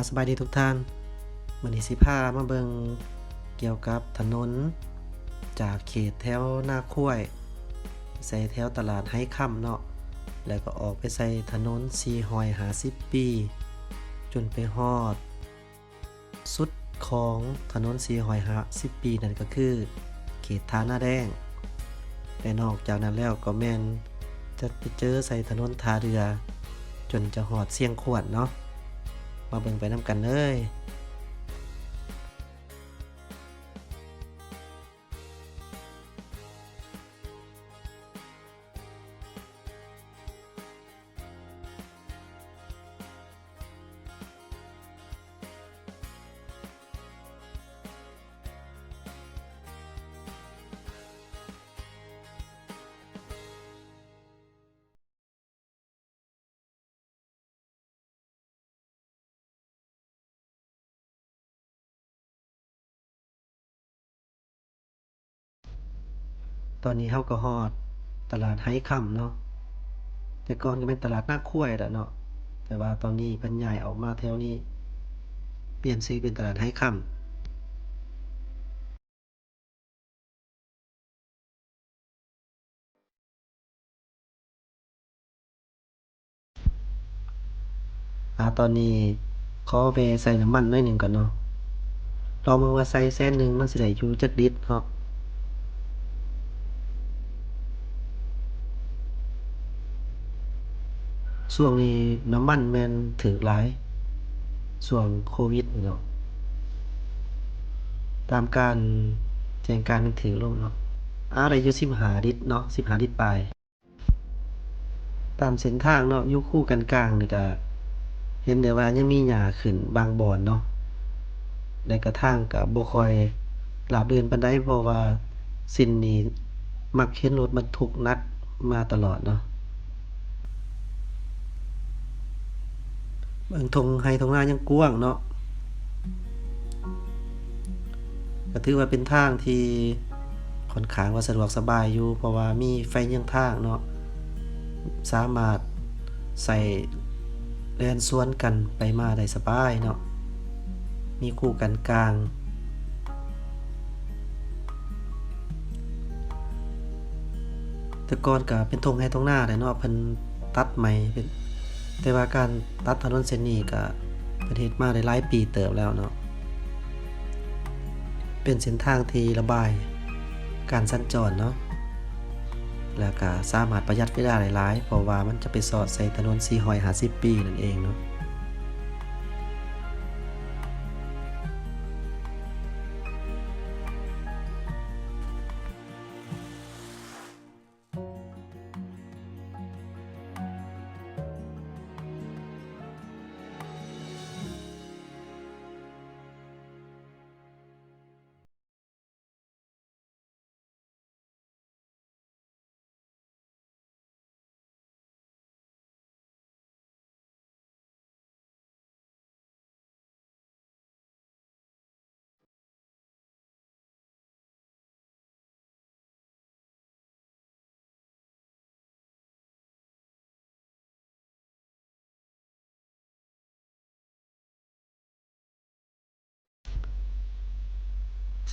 ສະບາຍດີທຸກທ່ານ, ມື້ນີ້ຊິພາມາເບິ່ງກ່ຽວກັບຖະໜົນຈາກເຂດແຖວນາຄວາຍ ໃສ່ແຖວຕະຫຼາດໄຮຄຳເນາະ ແລ້ວກໍອອກໄປໃສ່ຖະໜົນສີ່ຮ້ອຍຫ້າສິບປີ ຈົນໄປຮອດ ສຸດຂອງຖະໜົນສີ່ຮ້ອຍຫ້າສິບປີນັ້ນກໍຄືເຂດທ່ານາແດງ ແລະ ນອກຈາກນັ້ນແລ້ວກໍແມ່ນຈະໄປເຈີໃສ່ຖະໜົນທ່າເຮືອ ຈົນຈະຮອດຊຽງຂວານເນາະ. ມາເບິ່ງໄປນຳກັນເລີຍ. ຕອນນີ້ເຮົາກໍຮອດຕະຫຼາດໄຮຄຳເນາະ, ແຕ່ກ່ອນກໍແມ່ນຕະຫຼາດນາຄວາຍແຫຼະເນາະ, ແຕ່ວ່າຕອນນີ້ເພິ່ນຍ້າຍອອກມາແຖວນີ້ ປ່ຽນຊື່ເປັນຕະຫຼາດໄຮຄຳ. ອາ ຕອນນີ້ຂໍແວ່ໃສ່ນ້ຳມັນໜ້ອຍໜຶ່ງກ່ອນເນາະ, ລອງເບິ່ງວ່າໃສ່ແສນໜຶ່ງມັນຊິໄດ້ຢູ່ຈັກລິດເນາະ. ຊ່ວງນີ້ນ້ຳມັນແມ່ນຖືກຫຼາຍ ຊ່ວງໂຄວິດເນາະ, ຕາມການແຈ້ງການມັນຖືກລົງເນາະ. ອາ ໄດ້ຢູ່ສິບຫ້າລິດເນາະ, ສິບຫ້າລິດປາຍ. ຕາມເສັ້ນທາງເນາະ ຢູ່ຄູກັນກາງນີ້ກະເຫັນໄດ້ວ່າຍັງມີຫຍ້າຂຶ້ນບາງບ່ອນເນາະ, ແລະກະທາງກະບໍ່ຄ່ອຍລາບລື່ນປານໃດ ເພາະວ່າເສັ້ນນີ້ມັກເຫັນລົດບັນທຸກໜັກມາຕະຫຼອດເນາະ. ເບິ່ງທົ່ງໄຮ່ທົ່ງນາຍັງກວ້າງເນາະ, ກໍຖືວ່າເປັນທາງທີ່ຂ້ອນຂ້າງວ່າສະດວກສະບາຍຢູ່ ເພາະວ່າມີໄຟເຍືອງທາງເນາະ, ສາມາດໃຊ້ແລ່ນສວນກັນໄປມາໄດ້ສະບາຍເນາະ, ມີຄູກັນກາງ. ແຕ່ກ່ອນກໍເປັນທົ່ງໄຮ່ທົ່ງນາແຫຼະເນາະ, ເພິ່ນຕັດໃໝ່ ເປັນ ແຕ່ວ່າການຕັດຖະໜົນເສັ້ນນີ້ກໍເພິ່ນເຮັດມາໄດ້ຫຼາຍປີເຕີບແລ້ວເນາະ, ເປັນເສັ້ນທາງທີ່ລະບາຍການສັນຈອນເນາະ, ແລ້ວກໍສາມາດປະຢັດເວລາໄດ້ຫຼາຍ ເພາະວ່າມັນຈະໄປສອດໃສ່ຖະໜົນສີ່ຮ້ອຍຫ້າສິບປີນັ້ນເອງເນາະ.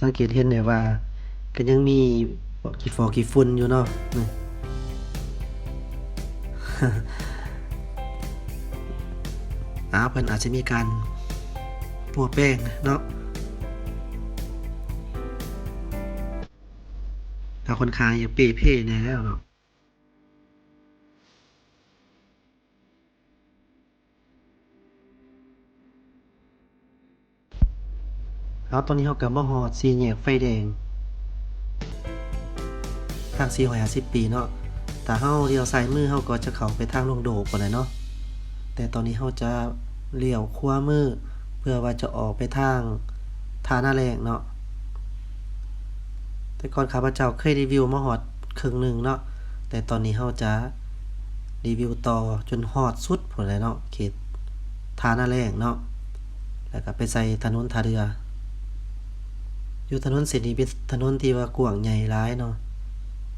ສັງເກດເຫັນໄດ້ວ່າກໍຍັງມີຂີ້ຝໍ້ຂີ້ຝຸ່ນຢູ່ເນາະ. ອາ ເພິ່ນອາດຈະມີການປົວແປງເນາະ, ກໍຄ່ອນຂ້າງຈະເປ່ເພແດ່ແລ້ວເນາະ. ເອົາ ຕອນນີ້ເຮົາກໍມາຮອດສີ່ແຍກໄຟແດງ ທາງສີ່ຮ້ອຍຫ້າສິບປີເນາະ. ຖ້າເຮົາລ້ຽວຊ້າຍມື ເຮົາກໍຈະເຂົ້າໄປທາງໂລງໂດພຸ້ນແຫຼະເນາະ, ແຕ່ຕອນນີ້ເຮົາຈະລ້ຽວຂວາມື ເພື່ອວ່າຈະອອກໄປທາງທ່ານາແລ້ງເນາະ. ແຕ່ກ່ອນຂ້າພະເຈົ້າເຄີຍຣີວິວມາຮອດເຄິ່ງໜຶ່ງເນາະ, ແຕ່ຕອນນີ້ເຮົາຈະຣີວິວຕໍ່ຈົນຮອດສຸດພຸ້ນແຫຼະເນາະ, ເຂດທ່ານາແລ້ງເນາະ, ແລ້ວກໍໄປໃສ່ຖະໜົນທ່າເຮືອ. ຢູ່ຖະໜົນເສັ້ນນີ້ເປັນຖະໜົນທີ່ວ່າກວ້າງໃຫຍ່ຫຼາຍເນາະ,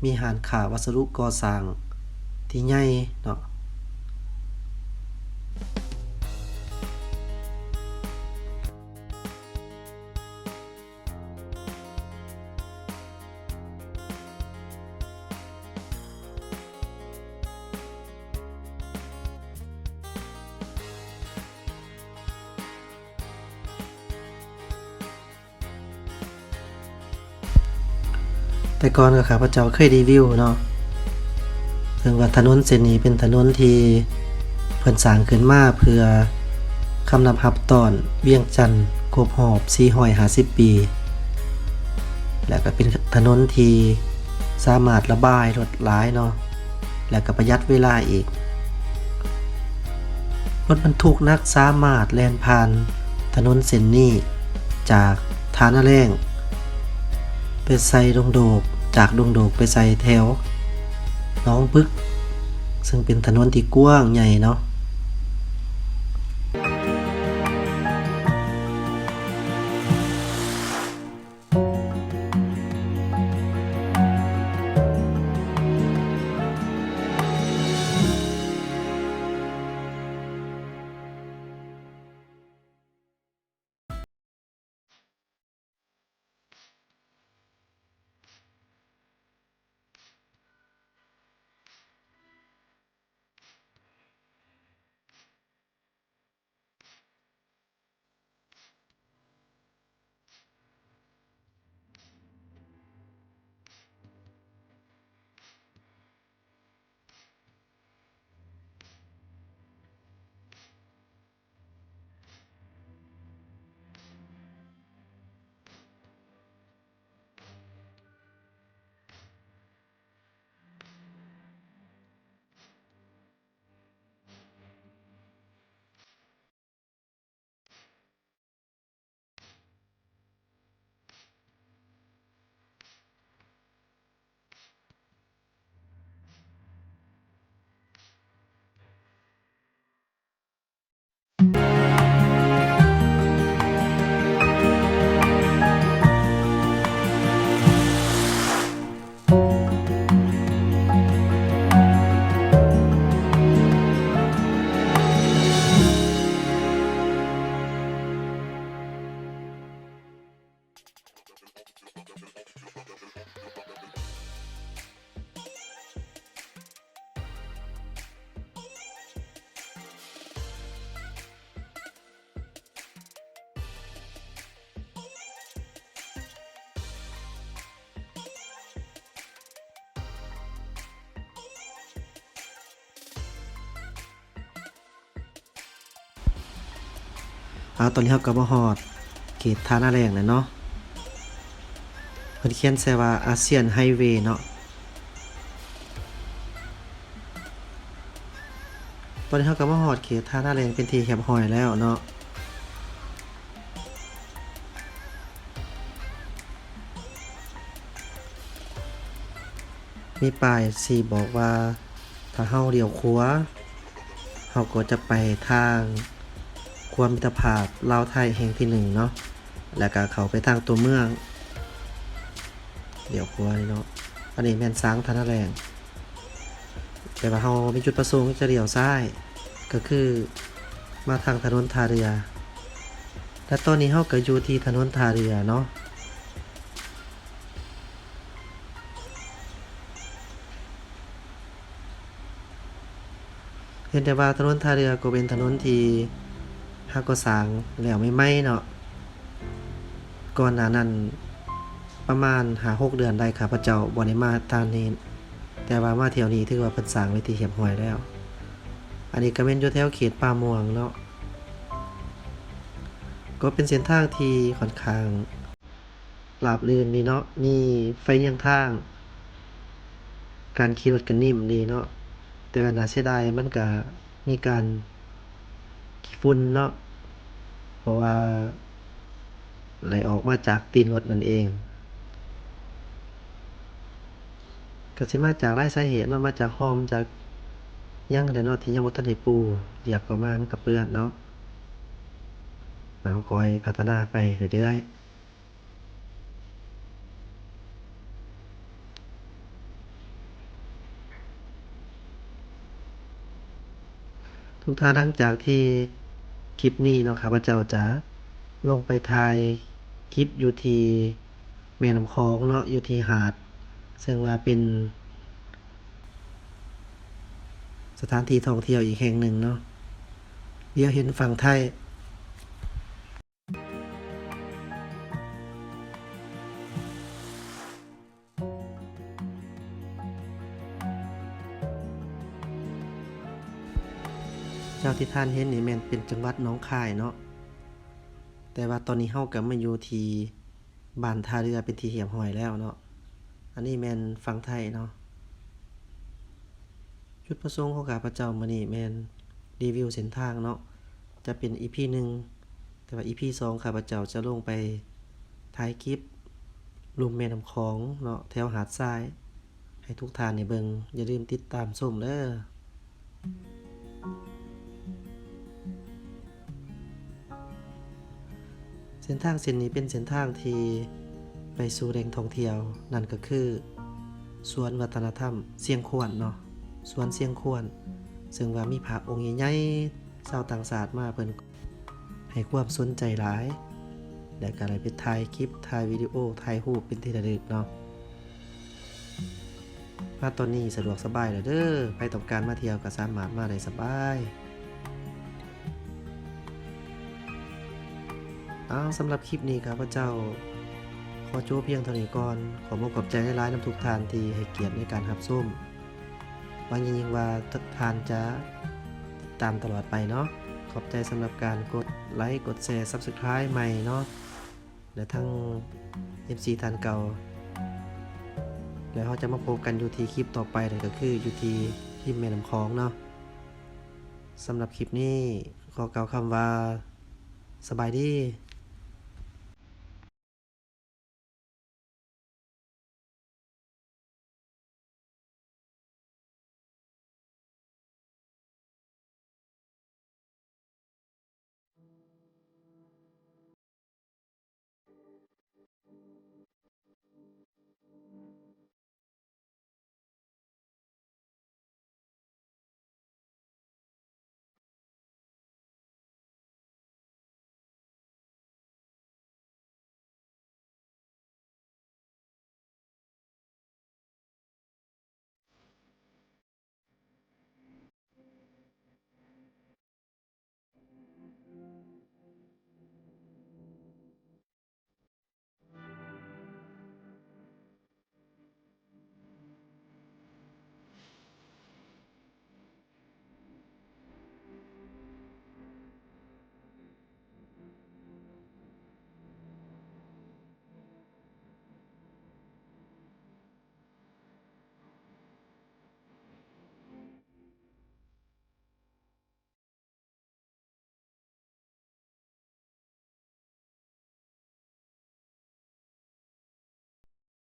ມີຮ້ານຄ້າວັດສະດຸກໍ່ສ້າງທີ່ໃຫຍ່ເນາະ. ແຕ່ກ່ອນກໍຂ້າພະເຈົ້າເຄີຍຣີວິວເນາະ ເຊິ່ງວ່າຖະໜົນເສັ້ນນີ້ເປັນຖະໜົນທີ່ເພິ່ນສ້າງຂຶ້ນມາເພື່ອຄຳນັບຮັບຕ້ອນວຽງຈັນຄົບຮອບສີ່ຮ້ອຍຫ້າສິບປີ ແລະ ກໍເປັນຖະໜົນທີ່ສາມາດລະບາຍລົດຫຼາຍເນາະ ແລະ ກໍປະຢັດເວລາອີກ. ລົດບັນທຸກໜັກສາມາດແລ່ນຜ່ານຖະໜົນເສັ້ນນີ້ ຈາກທ່ານາແລ້ງໄປໃສ່ດົງໂດກ, ຈາກດົງໂດກໄປໃສ່ແຖວໜອງປຶກ, ເຊິ່ງເປັນຖະໜົນທີ່ກວ້າງໃຫຍ່ເນາະ. ອາ ຕອນນີ້ເຮົາກໍມາຮອດເຂດທ່ານາແລ້ງແລ້ວເນາະ. ເພິ່ນຂຽນໃສ່ວ່າ ອາຊຽນໄຮເວ ເນາະ. ຕອນນີ້ເຮົາກໍມາຮອດເຂດທ່ານາແລ້ງເປັນທີ່ຮຽບຮ້ອຍແລ້ວເນາະ. ມີປ້າຍຊີ້ບອກວ່າ ຖ້າເຮົາລ້ຽວຂວາ ເຮົາກໍຈະໄປທາງຂົວມິດຕະພາບລາວໄທແຫ່ງທີໜຶ່ງເນາະ ແລ້ວກະເຂົ້າໄປທາງຕົວເມືອງ ລ້ຽວຂວານີ້ເນາະ. ອັນນີ້ແມ່ນສາງທ່ານາແລ້ງ ແຕ່ວ່າເຮົາມີຈຸດປະສົງຈະລ້ຽວຊ້າຍ ກໍຄືມາທາງຖະໜົນທ່າເຮືອ ແລະ ຕອນນີ້ເຮົາກໍຢູ່ທີ່ຖະໜົນທ່າເຮືອເນາະ. ເຫັນໄດ້ວ່າຖະໜົນທ່າເຮືອກໍເປັນຖະໜົນທີ່ຫາກໍ່ສ້າງແລ້ວໃໝ່ໆເນາະ. ກ່ອນໜ້ານັ້ນປະມານຫ້າຫົກເດືອນໄດ້ ຂ້າພະເຈົ້າບໍ່ໄດ້ມາທາງນີ້ ແຕ່ວ່າມາທ່ຽວນີ້ຖືວ່າເພິ່ນສ້າງເປັນທີ່ຮຽບຮ້ອຍແລ້ວ. ອັນນີ້ກໍແມ່ນຢູ່ແຖວເຂດປ່າມ່ວງເນາະ ກໍເປັນເສັ້ນທາງທີ່ຂ້ອນຂ້າງ ລາບລື່ນດີເນາະ ມີໄຟລຽງທາງ ການຂີ່ລົດກໍນິ້ມດີເນາະ ແຕ່ວ່າໜ້າເສຍດາຍມັນກະມີການຂີ້ຝຸ່ນເນາະ ເພາະວ່າໄຫຼອອກມາຈາກຕີນລົດນັ້ນເອງ. ກະຊິມາຈາກຫຼາຍສາເຫດເນາະ ມາຈາກຮ່ອມ ຈາກຫຍັງແຫຼະເນາະ ທີ່ຍັງບໍ່ທັນໄດ້ປູ ລຽບເຂົ້າມາມັນກະເປື້ອນເນາະ. ເຮົາກໍຄ່ອຍພັດທະນາໄປເລື້ອຍໆ. ທຸກທ່ານ ຫຼັງຈາກທີ່ຄລິບນີ້ເນາະ ຂ້າພະເຈົ້າຈະລົງໄປຖ່າຍຄລິບຢູ່ທີ່ແມ່ນ້ຳຂອງເນາະ ຢູ່ທີ່ຫາດ ເຊິ່ງວ່າເປັນສະຖານທີ່ທ່ອງທ່ຽວອີກແຫ່ງໜຶ່ງເນາະ ດຽວເຫັນຝັ່ງໄທ. ແລ້ວທີ່ທ່ານເຫັນນີ້ແມ່ນເປັນຈັງຫວັດໜອງຄາຍເນາະ, ແຕ່ວ່າຕອນນີ້ເຮົາກໍມາຢູ່ທີ່ບ້ານທ່າເຮືອເປັນທີ່ຮຽບຮ້ອຍແລ້ວເນາະ. ອັນນີ້ແມ່ນຝັ່ງໄທເນາະ. ຈຸດປະສົງຂອງຂ້າພະເຈົ້າມື້ນີ້ແມ່ນ ຣີວິວເສັ້ນທາງເນາະ, ຈະເປັນອີພີໜຶ່ງ ແຕ່ວ່າອີພີສອງ ຂ້າພະເຈົ້າຈະລົງໄປຖ່າຍຄລິບລຸ່ມແມ່ນ້ຳຂອງເນາະ ແຖວຫາດຊາຍ ໃຫ້ທຸກທ່ານໄດ້ເບິ່ງ. ຢ່າລືມຕິດຕາມຊົມເດີ. ເສັ້ນທາງເສັ້ນນີ້ເປັນເສັ້ນທາງທີ່ໄປສູ່ແຫຼ່ງທ່ອງທ່ຽວ, ນັ້ນກໍຄືສວນວັດທະນະທຳຊຽງຂວານເນາະ, ສວນຊຽງຂວານ ເຊິ່ງວ່າມີພະອົງໃຫຍ່ໆ ຊາວຕ່າງຊາດມາ ເພິ່ນໃຫ້ຄວາມສົນໃຈຫຼາຍ ແລະ ກໍໄດ້ໄປຖ່າຍຄລິບ ຖ່າຍວິດີໂອ ຖ່າຍຮູບເປັນທີ່ລະລຶກເນາະ. ມາຕອນນີ້ສະດວກສະບາຍແລ້ວເດີ, ໃຜຕ້ອງການມາທ່ຽວກໍສາມາດມາໄດ້ສະບາຍ. ເອົາ, ສຳລັບຄລິບນີ້ຂ້າພະເຈົ້າຂໍຈົບພຽງເທົ່ານີ້ກ່ອນ. ຂໍຂອບອົກຂອບໃຈຫຼາຍໆນຳທຸກທ່ານທີ່ໃຫ້ກຽດໃນການຮັບຊົມ. ຫວັງຢ່າງຍິ່ງວ່າທຸກທ່ານຈະຕິດຕາມຕະຫຼອດໄປເນາະ. ຂອບໃຈສຳລັບການກົດໄລກ໌ ກົດແຊ ຊັບສະຄຣາຍໃໝ່ເນາະ ແລະ ທັງເອັຟຊີທ່ານເກົ່າ. ແລ້ວເຮົາຈະມາພົບກັນຢູ່ທີ່ຄລິບຕໍ່ໄປ, ນັ້ນກໍຄືຢູ່ທີ່ລິມແມ່ນ້ຳຂອງເນາະ. ສຳລັບຄລິບນີ້ຂໍກ່າວຄຳວ່າ ສະບາຍດີ.